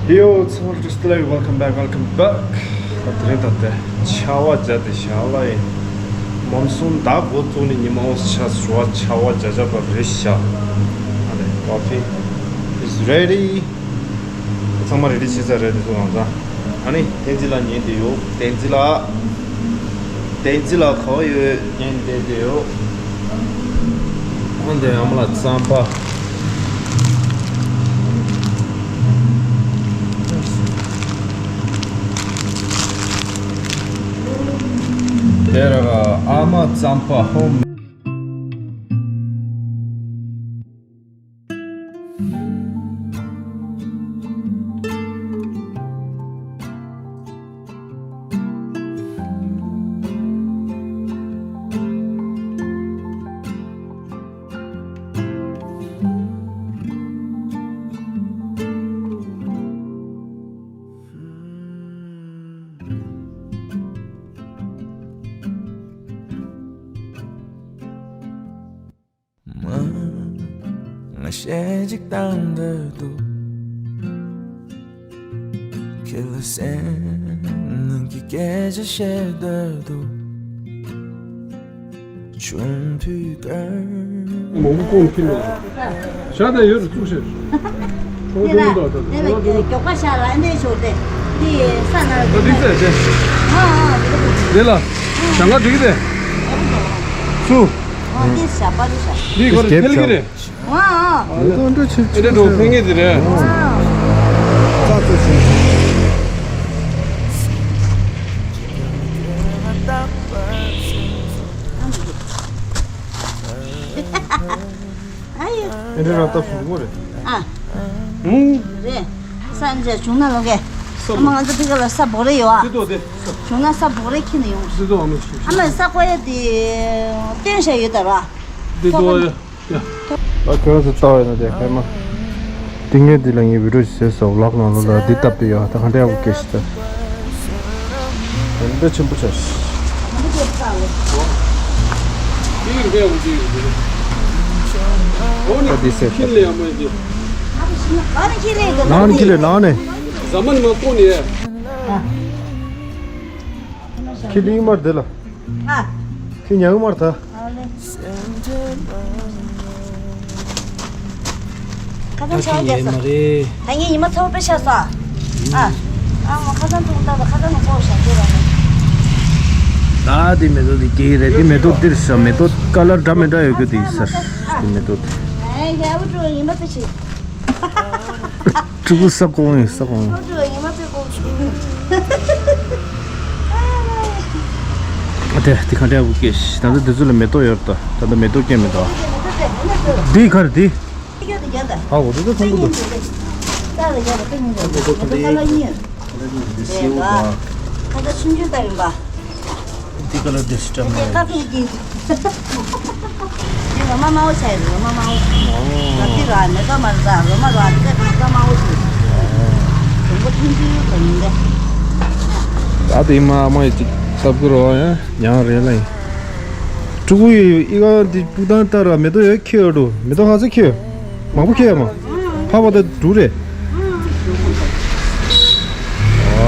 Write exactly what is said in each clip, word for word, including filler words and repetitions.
Yo, what's up, just like, welcome back, welcome back. ད་དེ་རིང་ད་ལྟ་ཆར་པ་བརྒྱབ་སྟེ་བཞག་ལ་ཡིན། མོན་སུན་ད་འགོ་བཙུགས་ནས་ཉི་མ་འོ་ཆ་ཞོ་ཆར་པ་བརྒྱབ་བརྒྱབ་པ་རེད་བཞག་ཨ་ནི་coffee is ready. ཚང་མ་ready བྱས་ཚར་རེད་དེ་ཚོ་ལ་ད། ཨ་ནི་བསྟན་འཛིན་ལགས་ཉན་བསྡད་ཡོད། བསྟན་འཛིན་ལགས། བསྟན་འཛིན་ལགས་ག་པར་ཡོད་ཉན་བསྡད་བསྡད་ཡོད། ཨ་འདི་ཨ་མ་ལགས་རྩམ་པ། དེ་ར་ཨ་མ་རྩམ་པ་ཧོམ། མ། ང་ཞེ་གཅིག་བཏང་འདོད་འདུག་ཁྱེད་ལ་སེམས་ནང་གི་སྐད་ཆ་བཤད་འདོད་འདུག་ཆུང་དུས་ཀར། མང་པོ་ཁྱིམ་ལ་ཞག་དང་ཡོད་རུ་བཙུགས་ཤིག་ཁོང་ཁྱིམ་ལ་ད་དེ་ལ་མགྱོགས་པ་ཤར་ལ་ཨ་འདྲས་ཤོར་ཏེ་འདི་ས་ན་ལ་འགྲིག་ཟེར་ཏེ། ཨ་ཨ་འདི་ལ་ཞང་ཁ་འགྲིག་ཏེ། སུ། ཨ་འདི་ཞག་པ་རེད་ཤག་འདི་ཁོ་ར་ཐེལ་གི་རེད། ཨ་ཨ། མེ་ཏོག་འདྲ་ཆེ་ཨེ་འདྲ་འགྲོ་ཕན་ངེས་དེ་རེད། ཨ། རྩ་ཚོ་ཆེ། ཨ་ཡོད། ཨེ་འདྲ་ར་ཏ་ཕུག་མོ་རེད། ཨ། ཧུང་། རེད། ས་འཇའ་བྱུང་ན་ལོ་གས། ས་ཨ་མ་ང་ཚོ་དེ་ག་ལ་ས་བོ་རེ་ཡོད་ཨ། དེ་ཏོ་དེ་ས། བྱུང་ན་ས་བོ་རེ་ཁྱི་ནས་ཡོང་། དེ་ཏོ་ཨ་མ་ཆུ། ཨ་མ་ས་ཀོ་ཡ་དེ་སྟོན་ཤ་ཡོད་ད་ར། དེ་ཏོ་ཡ། ཡ། ཨ་ཁྱོད་རང་ཚོ་ལྟ་བ་ཡིན་ན་དེ་ཧེ་མ། ཏིང་ངེ་འདི་ལ་ངའི་བི་ཌིའོ་ཞིག་བཟོས་སོ་ཝི་ལོག་ནང་ལོགས་ལ་འདི་བཏབ་པའི་ཡོད་ད་ག་འདྲ་ཡག་པོ་སྐྱེས་ཤི་ད། དེ་འདྲ་ཆེན་པོ་ཆགས་ཤི། ད་འདི་ཟེར་ད། ནང་ནས་ཁྱི་ལས་ནང་ནས། ཁྱི་ལིང་མར་དེ་ལ། ཁྱི་ཉག་མར་ད། ཁ་སང་ཆར་པ་བརྒྱབ་སོང་། ད་ངས་ཉི་མ་ཚ་པོ་དཔེ་ཆགས་སོང་། ཨ། ཨ་ངོ་ཁ་སང་ཐུག་ལྟ་དང་ཁ་སང་ནང་ཕོག་བཞག་རྒྱུ་ར་ནི། ད་དེ་མེ་ཏོག་དེ་སྐྱེས་རེད། དེ་མེ་ཏོག་འདིར་ཤ་མེ་ཏོག་ཀ་ལར་འདྲ་མི་འདྲ་ཡོད་གི་དེ་ས་དེ་མེ་ཏོག་དེ། ཨེ་ཡ་བུ་ཀྲུ་ཉི་མ་ཚ་ཆེ། ཕྲུ་གུ་ས་གོང་ཡིན་ས་གོང་། ཨ་དེ་དེ་ག་འདྲ་བུ་སྐྱེས་ཤི། ད་ལྟ་དེ་ཚོ་ལ་མེ་ཏོག་ཡོད་ད། ད་ལྟ་མེ་ཏོག་སྐྱེས་མེད་ད། འདི་ག་རེ་འདི། ཨ་འོ་དེ་ཚོ་མཐོང་གི་འདུག་འདི་ཀ་ལ་འདི་སི་ཊམ་རེད། འདི་ལོ་མ་དམར་པོ་ཆགས་ཡོད། ལོ་མ་དམར་པོ། ཨོ། ད་འདི་ར་མེ་ཏོག་མ་རེད་ད། ལོ་མ་ར་འདི་ཀ་དམར་པོ་ཞིག་དུམ་བུ་ཐུང་ཐུང་གོ་ཡིན་ཏེ། ད་དེ་མ་མ་ཡི་ཅིག་སྟབས་ཀྱི་རོ་ཡ་ཉང་རེད་ལ་ཡིན། ཕྲུ་གུ་ཡི་ཨི་ག་འདི་སྤུ་དང་ལྟར་ར་མེ་ཏོག་ཡོད་ཁྱེར་འགྲོ། མེ་ཏོག་ཧ་ཚ་ཁྱེར། མང་པོ་ཁྱེར་ཡ་མ། ཕ་བ་ད་འབྲུ་རེད།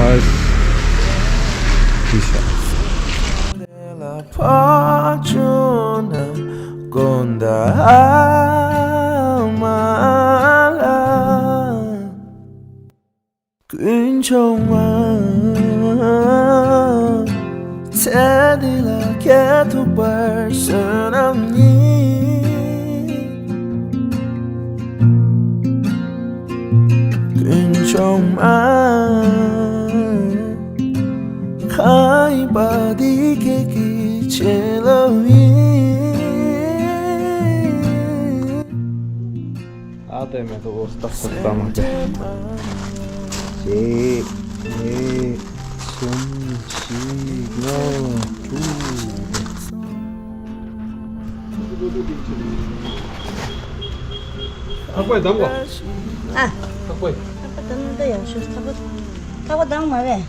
ཨ། ཤ། ཀུན་འབྱུང་མ། ཚེ་འདི་ལ་སྐྱེ་ཐུབ་པར་བསོད་ནམས་ཡིན། ཀུན་འབྱུང་མ། ཁ་ཡིན་པ་འདི་ཁྱེད་ཀྱི་བྱིན་རླབས་ཡིན། ཨ་དེ་མེ་ཏོག་སྟག་སྟག་ལྟ་མ་དེ། གཅིག་གཉིས་གསུམ་བཞི་ལྔ་དྲུག་ཐག་པས་བསྡམས་པ། ཨ། ཐག་པས། ཐག་པ་བསྡམས་ན་ད་ཡག་ཤོས། ཐག་པ་ཐག་པ་བསྡམས་མ་རེད།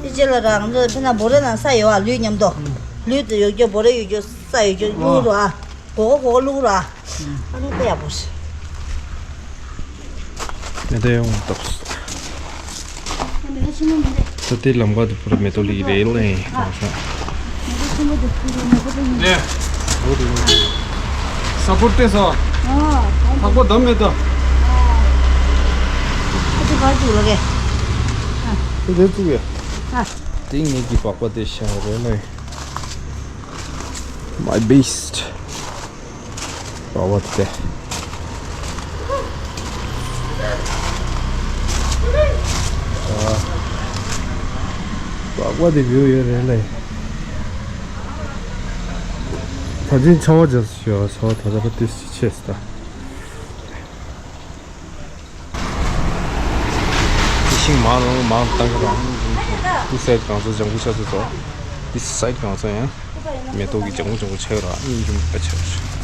དེ་རྗེས་ལ་རང་ཚོ་ཕི་ན་བོ་རེ་ནང་ས་ཡོད་ཨ། ལུད་མཉམ་དུ། ལུད་དུ་ཡོད་རྒྱུ་བོ་རེ་ཡོད་རྒྱུ་ས་ཡོད་རྒྱུ་བླུག་རོགས་ཨ། གོ་གོ་གོ་བླུག་རོགས་ཨ། ཨ་ནི་དཔེ་ཡག་པོ་ཞིག་མེ་ཏོག་ཡོང་བཏབ། ད་ལྟའི་ལམ་ཁ་དུ་བུ་ར་མེ་ཏོག་ལི་རེད་ལེ། གང་ས། ནས། ས་ཕོར་ཏེ་ས། ཨ། ཐག་པ་དམ་མེད་ད། ཨ་ཅི་ག་ཅུ་ལ་གེ། ཨ། དེ་ཚུགས་ཡ། ཨ། དེ་ངེད་ཀྱི་པགས་པ་དེ་ཤ་རེད་ལེ། My beast. པགས་པ་དེ། ཨ། པགས་པ་དེ་བེའུ་ཡོད་རེད་ལེ། ད་ཅིང་ཆར་པ་རྒྱབ་སོང་། ཆར་པ་ད་ད་པ་ཏིས་ཆེ་སི་ད། དེ་ཤིང་མང་རུང་མང་བཏང་གི་རང་། དེ་སའི་གང་ས་ལྗང་ཁུ་ཆགས་སོང་། དེ་སའི་གང་ས་ཡང་མེ་ཏོག་གི་ལྗང་ཁུ་ལྗང་ཁུ་ཆགས་ར་ཨིན་ཡུམ་པ་ཆགས།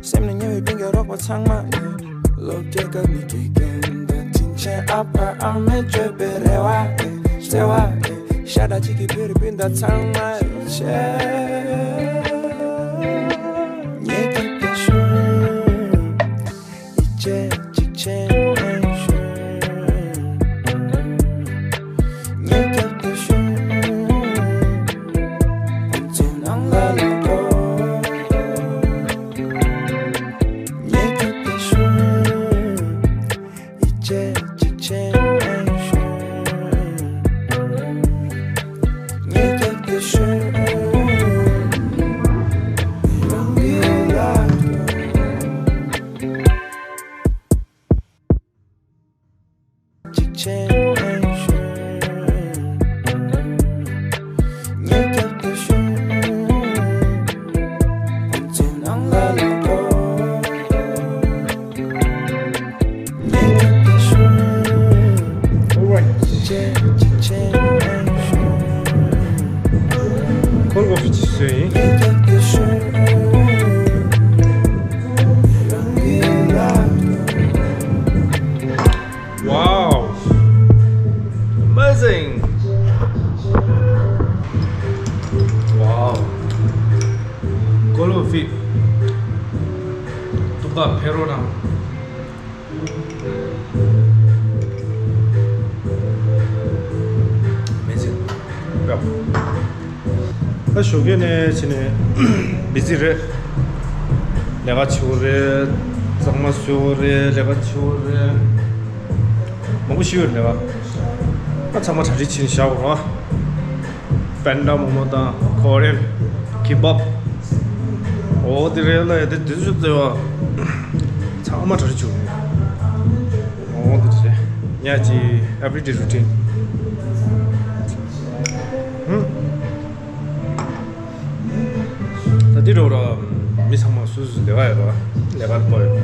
སེམས་ནས་ཉེ་བའི་སྤུན་ཀྱག་རོགས་པ་ཚང་མ། ལོ་བརྒྱ་སྐབས་ནས་དགེ་རྒན་དང་དྲིན་ཆེན་ཨ་ཕ་ཨ་མས་བཅོས་པའི་རེ་བ་ཨེ། བརྩེ་བ་ཨེ། ཤ་ཁྲག་གཅིག་གི་བོད་རིགས་སྤུན་ཟླ་ཚང་མ་ཆེ། ངེད་ཀྱི་བརྩེ་ཤུལ། Wow! Amazing! Wow! Golden feet. ཏོག་ཙམ་ཕེ་རོ་དང་། Amazing. ཡ། ད་ཞོགས་ཀས་ནས་བྱས་ནས་བི་ཛི་རེད། ལས་ཀ་བྱེད་དགོས་རེད། ཚང་མ་བཟོས་པ་རེད། ལས་ཀ་བྱེད་པ་རེད། མང་པོ་ཞིག་ཡོད་རེད་པ། ཨ་ཚང་མ་གྲ་སྒྲིག་བྱས་ནས་བཞག་པ་རེད། པན་ཌ་མོ་མོ་དང་ཀོ་རི་ཡན་ཀི་བབ། འོ་དེ་རེད་ལ། དེ་དུས་ཚོད་བཙལ་བ། ཚང་མ་གྲ་སྒྲིག་བྱུང་། འོ་དེ་རེད། ཉ་ཅི་everyday routine། ཧུམ། ད་འདི་རུ་ར་མི་ཚང་མ་སོ་སོའི་ལས་ཀ་ཡོད་ར། ལས་ཀ་སྤོ་ཡོད།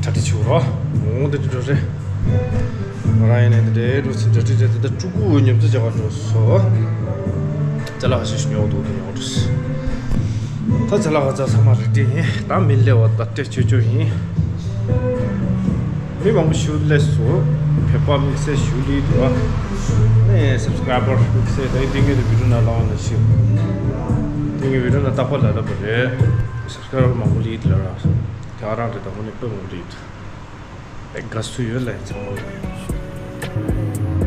གྲ་སྒྲིག་བྱེད་དགོས་ར། འོ་འདི་འདྲ་རེད། ང་རང་ཡིན་ནའི་འདི་འདྲའི་རུ་ཚིག་གྲ་སྒྲིག་རེད། ད་ལྟ་ཕྲུ་གུ་ཉོ་ཚོང་བྱེད་པར་འགྲོ་སོང་། ཅ་ལག་ཁ་ཤས་ཤིག་ཉོ་འདུག་དེ་ཉོ་འགྲོ་སོང་། ད་ཅ་ལག་ཁ་ཚང་མ་རེ་ཌི་ཡིན། ད་མི་སླེབས་པ་ད་སྤྲད་ཆོག་ཆོག་ཡིན། མི་མང་པོ་ཞིག་སླེབས་སོང་། བོད་པ་དམིགས་བསལ་ཞིག་སླེབས་འདུག་ཨ། ནས་སབ་སི་ཀ་རའི་བར་དམིགས་བསལ་ད་དེ་སྔོན་དུ་བི་ཌི་ཡོ་ནང་ལ་ཡོང་ནས་ཤི། དེ་སྔོན་བི་ཌི་ཡོ་ནང་རྟག་པར་ལབ་ལབ་པ་རེད། སབ་སི་ཀ་རའི་བར་མང་པོ་སླེབས་འདུག་ལབ་ར། དེ་ཨ་རང་རེད། ད་དངོས་གནས་དཔེ་མང་པོ་སླེབས་འདུག་དཔེ་དགའ་བསུ་ཡོད་ལ་ཚང་མ།